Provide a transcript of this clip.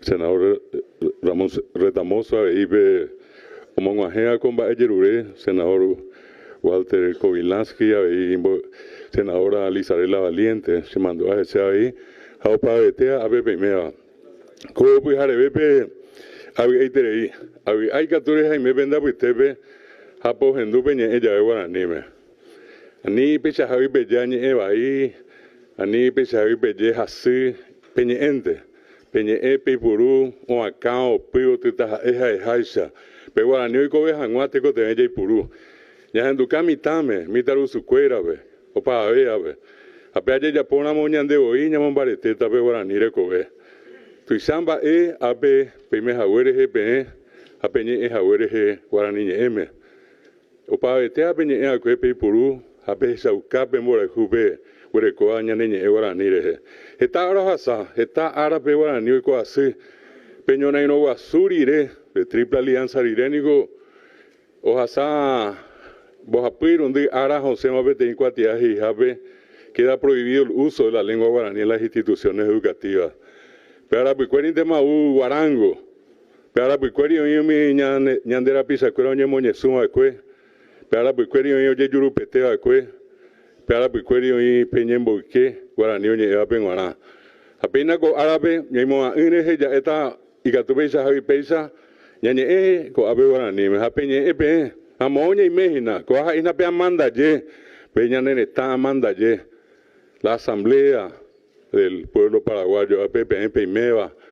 Senador Ramón Retamozo avei pe omog̃uahẽva ko mba'ejerure, senador Walter Kobilanski avei senadora Lizarela Valiente chemandu'a hese avei ha opavavete ápe peiméva. Ko pyharevépe avy'aiterei, avy'a ikatu rehaime pende apytépe ha pohendu peñe'ẽ jave guaraníme. Ani peichahágui peje añe'ẽ vai, ani peichahágui peje hasy, peñe'ẽnte. Peñe'ẽ peipuru oakã opy otytaha'e ha'eháicha. Pe guarani oikove hag̃ua tekotevẽ jaipuru. Ñahenduka mitãme, mitãrusukuérape, opavavévape. Ha pe ajejapóramo ñande voi ñamombaretéta pe guarani rekove. Tuicha mba'e ápe peime hague rehe peẽ ha peñe'ẽ hague rehe guarani ñe'ẽme. Opavavete ha peñe'ẽ va'ekue peipuru ha pehechauka pe mborayhu pe guerekóva ñane ñe'ẽ guarani rehe. Heta ára ohasa, heta ára pe guarani oiko asy. Pe ñorairõ guasu rire, pe Triple Alianza rire niko ohasa mbohapy irundy ára ha osẽva peteĩ kuatia he'ihápe queda prohibido el uso de la lengua guaraní en las instituciones educativas. Pe arapykuérintema ou guarango. Pe arapykuéri oĩ umi ñande rapichakuéra oñemoñesũ va'ekue, pe arapykuéri oĩ ojejurupete va'ekue, pe arapykuéri oĩ pe ñemboyke guarani oñe'ẽvape g̃uarã. Ha péina ko árape ñaimo'ã'ỹ rehe ja'éta ikatu peichahágui péicha ñañe'ẽ ko'ápe guaraníme. Ha peñe'ẽ peẽ, ha moõ ñaime hína, kóa ha'e hína pe amandaje, pe ñane retã amandaje, la asamblea del pueblo paraguayo, ápe peẽ peiméva.